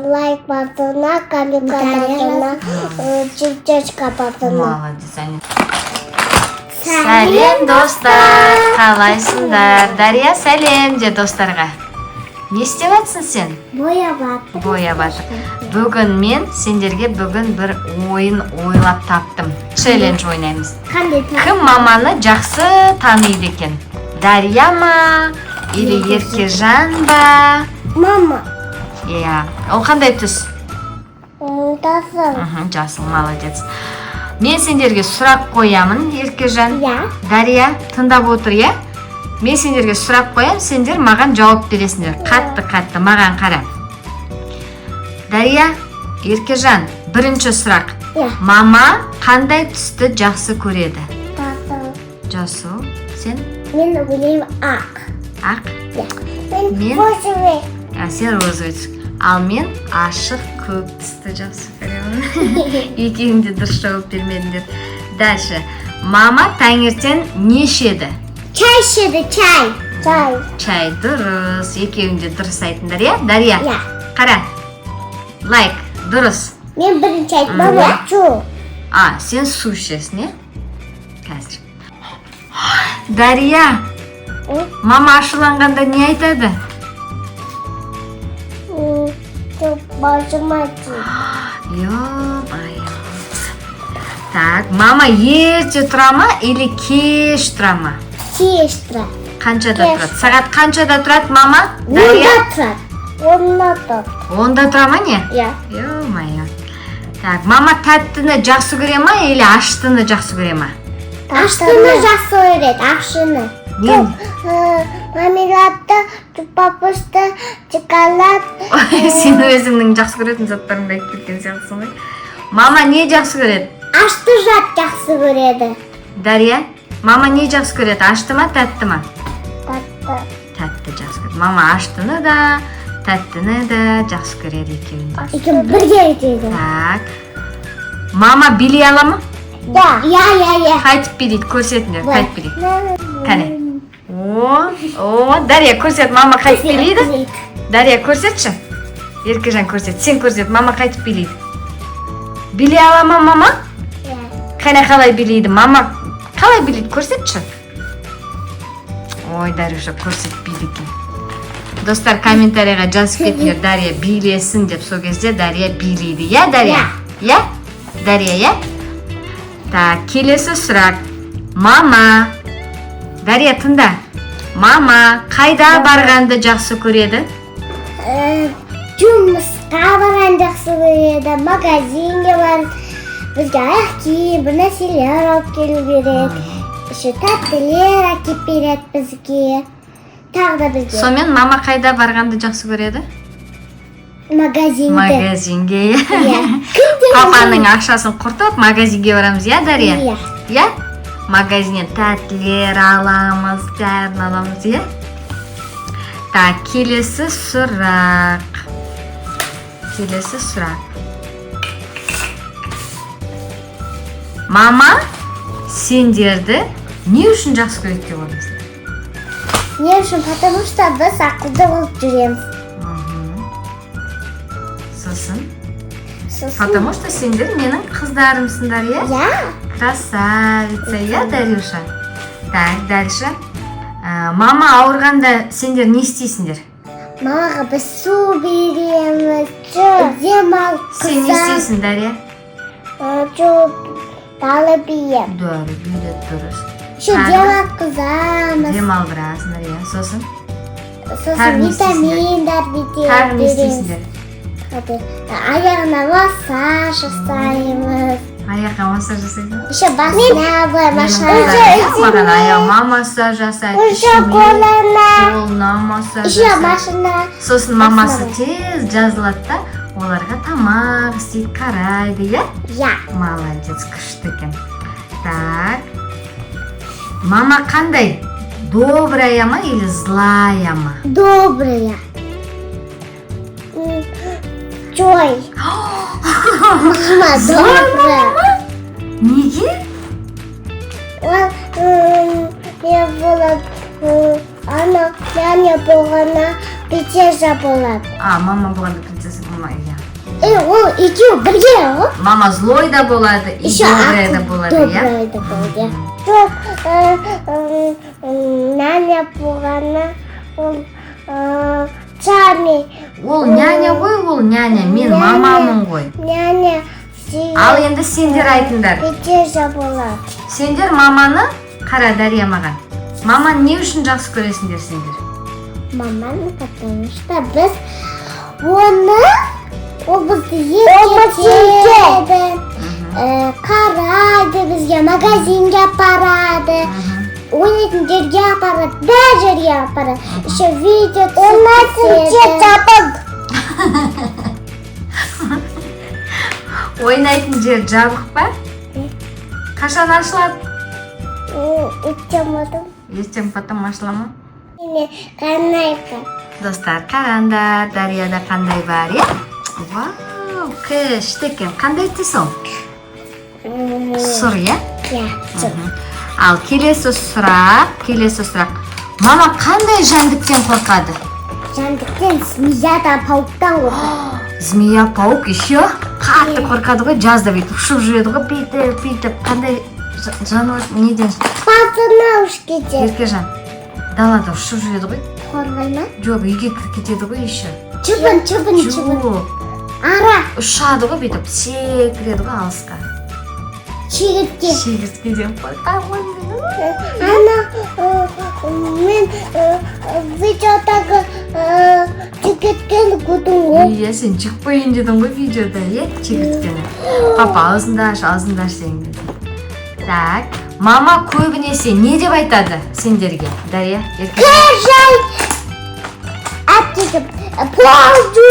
Лайк басына, комментарий, чертежка басына. Молодец, Аня. Сәлем, достар! Қалайсыңдар? Дария, сәлем де достарға. Не істеп жатсың сен? Бояп жатыр. Бояп жатыр. Бүгін мен сендерге бүгін бір ойын ойлап таптым. Челлендж ойнаймыз. Қандай? Кім маманы жақсы таниды екен? Дария ма? Или Еркежан ба? Мама. Иә. Ол қандай түс? Жасыл. Жасыл, молодец. Мен сендерге сұрақ қоямын, Еркежан. Иә. Дария, тыңдап отыр, иә? Мен сендерге сұрақ қоямын, сендер маған жауап бересіңдер. Қатты, қатты, маған қара. Дария, Еркежан, бірінші сұрақ. Иә. Мама қандай түсті жақсы көреді? Жасыл. Жасыл. Сен? Мен ойлаймын, ақ. Ақ. Иә. Мен Мен? розовый. А, сен розовый түс. Ал мен ашық көк түсті жақсы көремін. Екеуің де дұрыс жауап бермедіңдер. Дальше. Мама таңертең не ішеді? Чай ішеді, чай. Чай. Чай, дұрыс. Екеуің де дұрыс айттыңдар, иә? Дария, Иә. қара. Лайк, дұрыс. Мен бірінші айттым. Мама, су. А, сен су ішесің, иә? Қазір. Дария, мама ашуланғанда не айтады? Жоқ, басыма тиді. Ё-моё. Так, мама ерте тұра ма или кеш тұра ма? Кеш тұрады. Қаншада Кеш. тұрады? Сағат қаншада тұрады мама? 10-да Дария? тұрады. 10-да тұрады. 10-да тұра ма, не? Иә. Ё-моё. Так, мама тәттіні жақсы көре ма или аштыны жақсы көре ма? Аштыны жақсы көреді, ашыны. Не? Мармеладты, чупа-чупсты, шоколад. Сен өзіңнің жақсы көретін заттарыңды айтып кеткен сияқтысың ғой. Мама не жақсы көреді? Ашты зат жақсы көреді. Дария, мама не жақсы көреді? Ашты ма, тәтті ма? Тәтті. Тәтті жақсы көреді. Мама аштыны да, тәттіні де жақсы көреді, екеуін де. Екеуі бірге жейді. Так. Мама билей ала ма? Да. Иә, иә, иә. Қайтып билейді, көрсетіңдер, қайтып билейді. Кәне. О, о, Дария, көрсет, мама қайтып билейді? Дария, көрсетші. Еркежан, көрсет, сен көрсет, мама қайтып билейді? Билей ала ма мама? Иә. Қане, қалай билейді? Мама қалай билейді, көрсетші. Ой, Дарюша көрсетпейді екен. Достар, комментарийға жазып кетіңдер, Дария билесін деп, сол кезде Дария билейді. Иә, Дария? Иә? Дария, иә? Так, келесі сұрақ. Мама, Дария, тыңда. Мама қайда барғанды жақсы көреді? Жұмысқа барған жақсы көреді, магазинге барып, бізге аяқ киім, бір нәрселер алып келу керек. Еще тәттілер әкеліп береді бізге. Тағы да бізге. Сонымен, мама қайда барғанды жақсы көреді? Магазинді. Магазинге, иә. Иә. Күнде. Папаның ақшасын құртып, магазинге барамыз, иә, Дария? Иә. Иә, магазиннен тәттілер аламыз, бәрін аламыз, иә. Так, келесі сұрақ, келесі сұрақ. Мама сендерді не үшін жақсы көреді деп ойлайсың? Не үшін? Потому что біз ақылды болып жүреміз. Сосын? Сосын. Потому что сендер менің қыздарымсыңдар, иә? Иә. Красавица, иә, Дарюша? Так, дальше. Мама ауырғанда сендер не істейсіңдер? Мамаға біз су береміз, демалып. Сен не істейсің, Дария? Жоқ, дәрі беремін. Дәрі береді, дұрыс. Еще Тағы? демалғызамыз. Демалдырасыңдар, иә. Сосын? Сосын Тағы не істейсіңдер? витаминдар Тағы не береміз. істейсіңдер? Аяғына массаж жасаймыз. Аяққа массаж жасайсың ба? Еще басына былай Менің массаж. қыздарым, иә, маған аяғыма массаж жасайды, Еще ішіме, қолына. қолына массаж Еще жасайды. машина. Сосын мамасы тез жазылады да, оларға тамақ істейді, қарайды, иә? Иә. Молодец, күшті екен. Так. Мама қандай? Добрая ма или злая ма? Добрая. Джой. Мама добрая. Неге? Ол мен болады, ана няня болғанда. Принцесса болады. А, мама болғанда принцесса болма, иә. Е, ол екеуі бірге ғой. Мама злой да болады и Еще добрая да болады, иә. Добрая да болады, иә. Жоқ, няня болғаны ол Чарли. Ол няня ғой, ол няня, мен Няня. мамамын ғой. Няня Ал енді сендер айтыңдар. Принцесса болады. Сендер маманы, қара, Дария, маған. Маманы не үшін жақсы көресіңдер сендер? Маманы, потому что біз оны, ол бізді еркелетеді, қарайды бізге, магазинге апарады, ойнайтын жерге апарады, бәр жерге апарады. Еще видео түсіреді. Жабық. Ойнайтын жер жабық па? Қашан ашылады? Ертең потом. Ертең потом ашыла ма? Міне, қанайқа. Достар, қараңдар, Дарияда қандай бар, иә? Вау, күшті екен. Қандай түс ол? Сұр, иә? Иә, сұр. Ал келесі сұрақ, келесі сұрақ. Мама қандай жәндіктен қорқады? Жәндіктен, змея да, пауктан қорқады. Змея, паук еще қатты қорқады ғой, жазда бүйтіп ұшып жүреді ғой, бүйтіп, бүйтіп. Қандай жануар неден? Папына ұшып кетеді. Еркежан, далада ұшып жүреді ғой. Қорғай ма? Жоқ, үйге кіріп кетеді ғой еще. Шыбын, шыбын, шыбын. Жоқ, Ара, ұшады ғой бүйтіп, секіреді ғой алысқа. Шегіртке. Шегірткеден қорқамын мен. Ана, мен видеодағы шегірткені көрдім ғой. Иә, сен жеп қояйын дедің ғой видеода, иә, шегірткені. Папа, аузыңды аш, аузыңды аш сен деді. Так, мама көбінесе не деп айтады сендерге? Дария, Еркежан. Кір жай. Әптекіп, пол жу.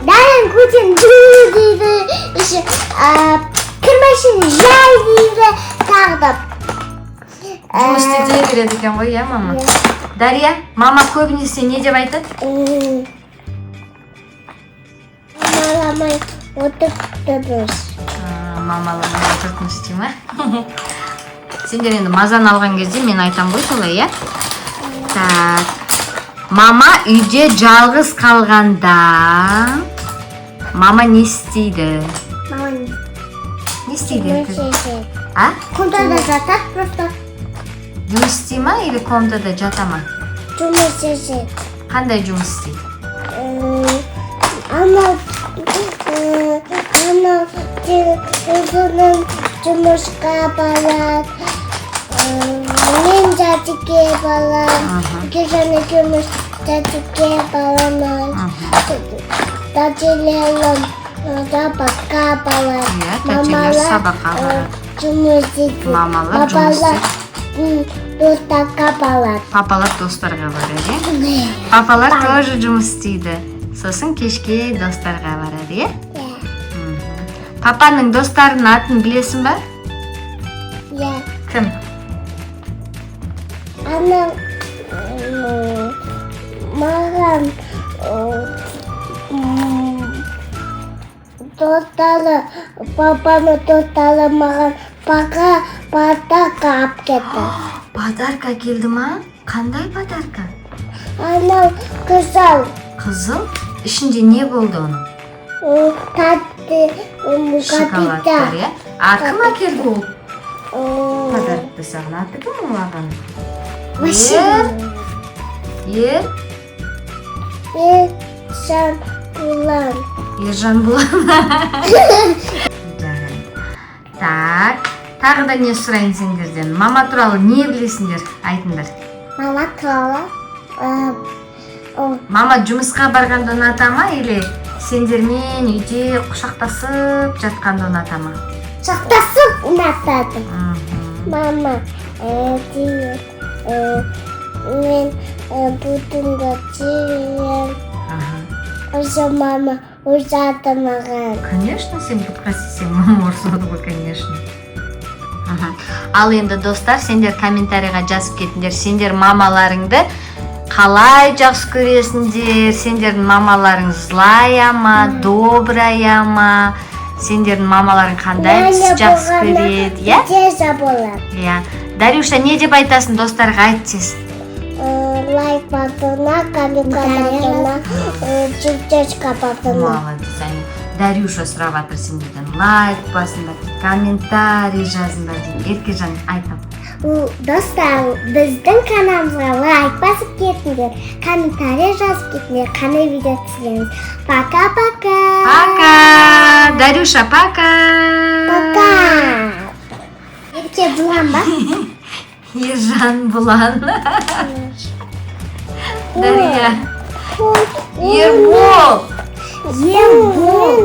Дайын көтен жу дейді. Еще кір машина жай дейді. Тағы да. Жұмыс істете береді екен ғой, иә, мама? Дария, мама көбінесе не деп айтады? Мамаламай отырып тұрмыз. А, мамаламай отырып дей ма? Сендер енді мазаны алған кезде мен айтам ғой солай, иә? Так. Мама үйде жалғыз қалғанда мама не істейді? Мама не Не істейді? жұмыс істейді. А? Комнатада жатады просто. Жұмыс істей ма или комнатада жата ма? Жұмыс істейді. Қандай жұмыс істейді? Анау анау телефоннан жұмысқа барады. Мен садикке барамын. Еркежан екеуміз садикке барамыз. Тәтелерім сабаққа барады. Иә, тәтелер сабаққа барады. Жұмыс істейді. Мамалар жұмыс Папалар достарға барады. Папалар достарға барады, иә? Папалар тоже жұмыс істейді. Сосын кешке достарға барады, иә? Иә. Папаның достарының атын білесің ба? Иә. Кім? Анау маған достары, папаның достары маған пока подарка алып кетті. Подарка әкелді ма? Қандай подарка? Анау қызыл. Қызыл? Ішінде не болды оның? Тәтті Шоколадтар, капита. Иә? А кім әкелді ол подарокты саған? Аты кім ол ағаның? Машина. Ер? Ержан Булан. Ержан Булан. Жарайды. Так, тағы да не сұрайын сендерден? Мама туралы не білесіңдер? Айтыңдар. Мама туралы ол Мама жұмысқа барғанды ұната ма или сендермен үйде құшақтасып жатқанды ұната ма? Құшақтасып ұнатады. Мама, мен бұтымды тиемін. Осы мама ұрсады маған. Конечно, сен бұтқа тисең, мама ұрсады ғой, конечно. Ал енді, достар, сендер комментарийға жазып кетіңдер. Сендер мамаларыңды қалай жақсы көресіңдер? Сендердің мамаларың злая ма, добрая ма? Сендердің мамаларың қандай Няня жақсы болғанда көреді, иә? принцесса болады. Иә. Дарюша, не деп айтасың достарға, айт тез. Лайк басыңдар, комментарий, сердечко басыңдар. Молодец, әне. Дарюша сұрап жатыр сендерден: лайк басыңдар, комментарий жазыңдар дейді. Еркежан, айтам. Достар, біздің каналымызға лайк басып кетіңдер, комментарий жазып кетіңдер, қандай видео түсіреміз. Пока пока. Пока, Дарюша, пока. Пока. Ерке бұлан ба? Ержан бұлан. Дария. Ербол. Ербол.